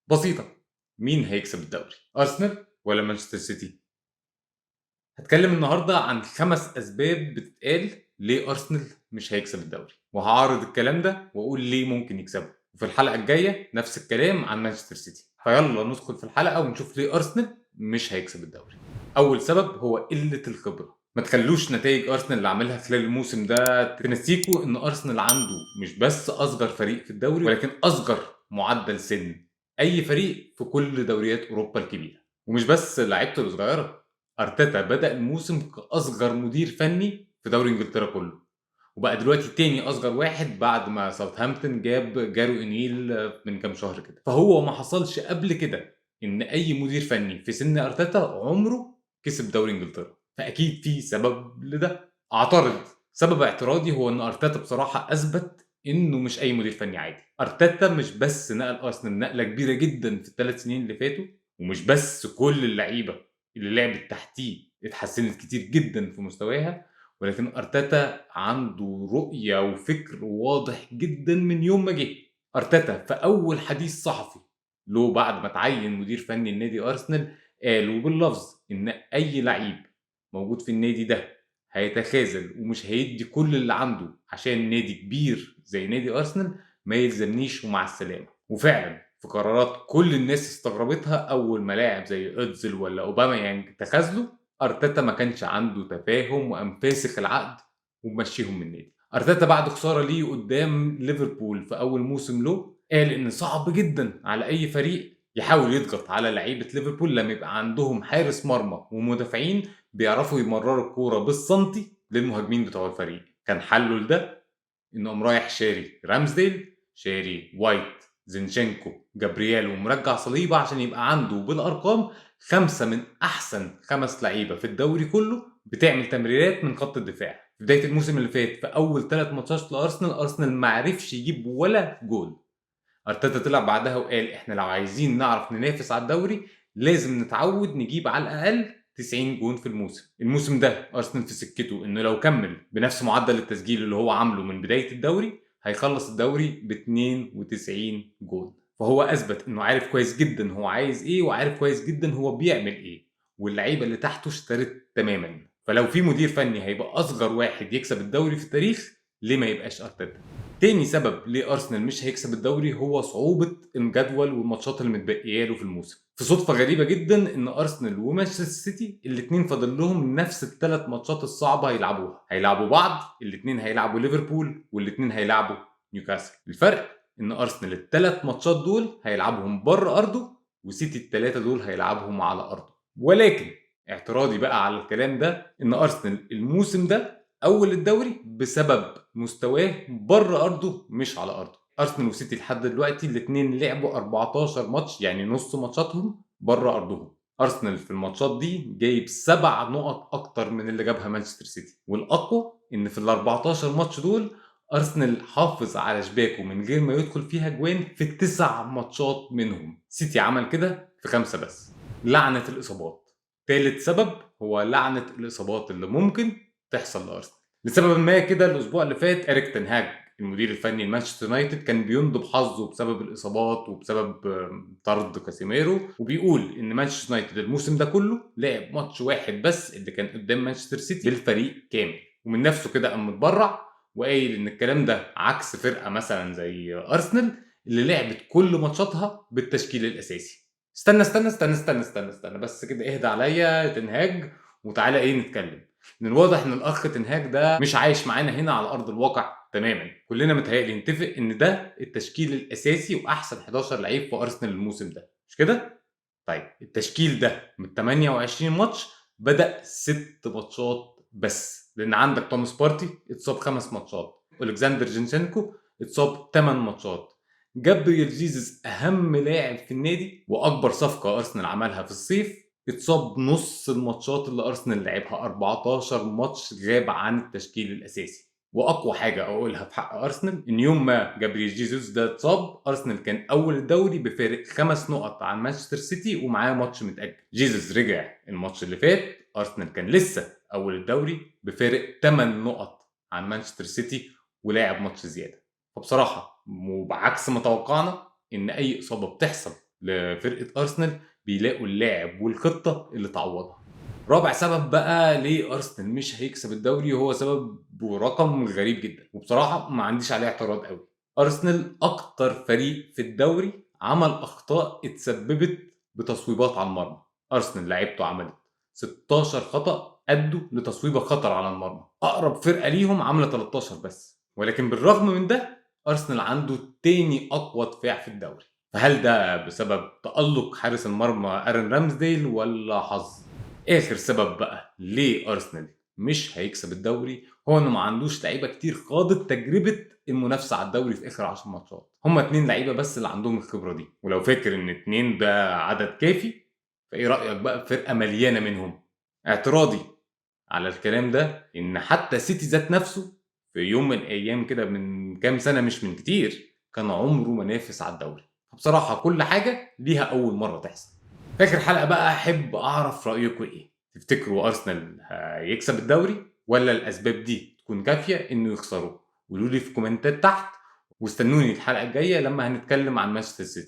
بسيطة، مين هيكسب الدوري؟ أرسنال ولا مانشستر سيتي؟ هتكلم النهارده عن 5 أسباب بتتقال ليه أرسنال مش هيكسب الدوري، وهعارض الكلام ده وأقول ليه ممكن يكسبه، وفي الحلقة الجاية نفس الكلام عن مانشستر سيتي. فيلا ندخل في الحلقة ونشوف ليه أرسنال مش هيكسب الدوري. أول سبب هو قلة الخبرة. ما تخلوش نتائج أرسنال اللي عاملها خلال الموسم ده تنسيكوا إن أرسنال عنده مش بس أصغر فريق في الدوري، ولكن أصغر معدل سن أي فريق في كل دوريات أوروبا الكبيرة. ومش بس لعيبته الصغيرة، أرتيتا بدأ الموسم كأصغر مدير فني في دوري إنجلترا كله، وبقى دلوقتي تاني أصغر واحد بعد ما ساوثهامبتون جاب جاري أونيل من كام شهر كده. فهو ما حصلش قبل كده إن أي مدير فني في سن أرتيتا عمره كسب دوري إنجلترا، فأكيد في سبب لده. أعترض، سبب اعتراضي هو إن أرتيتا بصراحة أثبت إنه مش أي مدير فني عادي. أرتيتا مش بس نقل أرسنال نقلة كبيرة جدا في ال3 سنين اللي فاتوا، ومش بس كل اللعيبة اللي لعبت تحتيه اتحسنت كتير جدا في مستواها، ولكن أرتيتا عنده رؤية وفكر واضح جدا من يوم ما جه. أرتيتا في أول حديث صحفي له بعد ما تعين مدير فني لنادي أرسنال قال وباللفظ إن أي لعيب موجود في النادي ده هيتخاذل ومش هيدي كل اللي عنده عشان نادي كبير زي نادي أرسنال ما يلزمنيش ومع السلامة. وفعلا في قرارات كل الناس استغربتها أول ما لاعب زي أوتزل ولا أوباميانج تخاذلوا، أرتيتا ما كانش عنده تفاهم وقام فاسخ العقد ومشيهم من النادي. أرتيتا بعد خسارة ليه قدام ليفربول في أول موسم له قال إن صعب جدا على أي فريق يحاول يضغط على لعيبة ليفربول لما يبقى عندهم حارس مرمى ومدافعين بيعرفوا يمرروا الكورة بالسنتي للمهاجمين بتوع الفريق. كان حله لده إنه قام رايح شاري رامزديل، شاري وايت، زينشينكو، جابرييل، ومرجع صليبة عشان يبقى عنده بالأرقام 5 من أحسن 5 لعيبة في الدوري كله بتعمل تمريرات من خط الدفاع. في بداية الموسم اللي فات في أول 3 ماتشات لأرسنال، أرسنال ما عرفش يجيب ولا جول. أرتيتا طلع بعدها وقال إحنا لو عايزين نعرف ننافس على الدوري لازم نتعود نجيب على الأقل 90 جون في الموسم. الموسم ده أرسنال في سكته إنه لو كمل بنفس معدل التسجيل اللي هو عامله من بداية الدوري هيخلص الدوري ب 92 جون. فهو أثبت إنه عارف كويس جدا هو عايز إيه، وعارف كويس جدا هو بيعمل إيه، واللعيبة اللي تحته اشترت تماما. فلو في مدير فني هيبقى أصغر واحد يكسب الدوري في التاريخ، ليه ما يبقاش أرتيتا؟ تاني سبب ليه أرسنال مش هيكسب الدوري هو صعوبة الجدول والماتشات اللي متبقية له في الموسم. في صدفة غريبة جدا إن أرسنال ومانشستر سيتي الاتنين فاضل لهم نفس ال3 ماتشات الصعبة هيلعبوها، هيلعبوا بعض، الاتنين هيلعبوا ليفربول والاتنين هيلعبوا نيوكاسل. الفرق إن أرسنال ال3 ماتشات دول هيلعبهم بره أرضه، وسيتي ال3 دول هيلعبهم على أرضه. ولكن اعتراضي بقى على الكلام ده إن أرسنال الموسم ده أول الدوري بسبب مستواه بره أرضه مش على أرضه. أرسنال وسيتي لحد دلوقتي الاتنين لعبوا 14 ماتش، يعني نص ماتشاتهم بره أرضهم. أرسنال في الماتشات دي جايب 7 نقط أكتر من اللي جابها مانشستر سيتي، والأقوى إن في ال14 ماتش دول أرسنال حافظ على شباكه من غير ما يدخل فيها جوان في 9 ماتشات منهم. سيتي عمل كده في 5 بس. لعنة الإصابات. تالت سبب هو لعنة الإصابات اللي ممكن تحصل لأرسنال. لسبب ما كده الأسبوع اللي فات إريك تنهاج المدير الفني لمانشستر يونايتد كان بيندب حظه بسبب الإصابات وبسبب طرد كاسيميرو، وبيقول إن مانشستر يونايتد الموسم ده كله لعب ماتش واحد بس اللي كان قدام مانشستر سيتي بالفريق كامل، ومن نفسه كده قام متبرع وقايل إن الكلام ده عكس فرقة مثلا زي أرسنال اللي لعبت كل ماتشاتها بالتشكيل الأساسي. استنى استنى استنى استنى استنى استنى بس كده، اهدى عليا تنهاج وتعالى ايه نتكلم. من الواضح ان الاخ تنهاج ده مش عايش معانا هنا على ارض الواقع تماما. كلنا متهيألي نتفق ان ده التشكيل الاساسي واحسن 11 لعيب في ارسنال الموسم ده، مش كده؟ طيب التشكيل ده من 28 ماتش بدأ 6 ماتشات بس، لان عندك توماس بارتي اتصاب 5 ماتشات، الكسندر جينشينكو اتصاب 8 ماتشات، جابرييل جيزوس اهم لاعب في النادي واكبر صفقة ارسنال عملها في الصيف اتصاب نص الماتشات اللي ارسنال لعبها، 14 ماتش غاب عن التشكيل الاساسي. واقوى حاجة اقولها في حق ارسنال ان يوم ما جابرييل جيزوس ده اتصاب ارسنال كان اول الدوري بفارق 5 نقط عن مانشستر سيتي ومعاه ماتش متاجل. جيزوس رجع الماتش اللي فات، ارسنال كان لسه اول الدوري بفارق 8 نقط عن مانشستر سيتي ولاعب ماتش زيادة. فبصراحة وبعكس ما توقعنا ان اي اصابه بتحصل لفرقة ارسنال بيلاقوا اللاعب والخطه اللي تعوضها. رابع سبب بقى ليه ارسنال مش هيكسب الدوري هو سبب ورقم غريب جدا، وبصراحة ما عنديش عليه اعتراض قوي. ارسنال اكتر فريق في الدوري عمل اخطاء اتسببت بتصويبات على المرمى. ارسنال لعيبته عملت 16 خطا ادوا لتصويبه خطر على المرمى، اقرب فرقه ليهم عامله 13 بس. ولكن بالرغم من ده ارسنال عنده تاني اقوى دفاع في الدوري. فهل ده بسبب تألق حارس المرمى ارن رامسديل ولا حظ؟ اخر سبب بقى ليه ارسنال مش هيكسب الدوري هو انه ما عندوش لعيبة كتير خاضت تجربه المنافسة على الدوري في اخر 10 ماتشات. هما 2 لعيبة بس اللي عندهم الخبرة دي، ولو فاكر ان 2 ده عدد كافي فايه رايك بقى بفرقة مليانة منهم؟ اعتراضي على الكلام ده ان حتى سيتي ذات نفسه في يوم من الايام كده من كام سنة مش من كتير كان عمره ما نافس على الدوري. فبصراحة كل حاجة ليها اول مرة تحصل. في اخر حلقة بقى احب اعرف رايكم ايه، تفتكروا ارسنال هيكسب الدوري ولا الاسباب دي تكون كافيه انه يخسروا؟ قولوا لي في كومنتات تحت، واستنوني الحلقة الجاية لما هنتكلم عن مانشستر سيتي.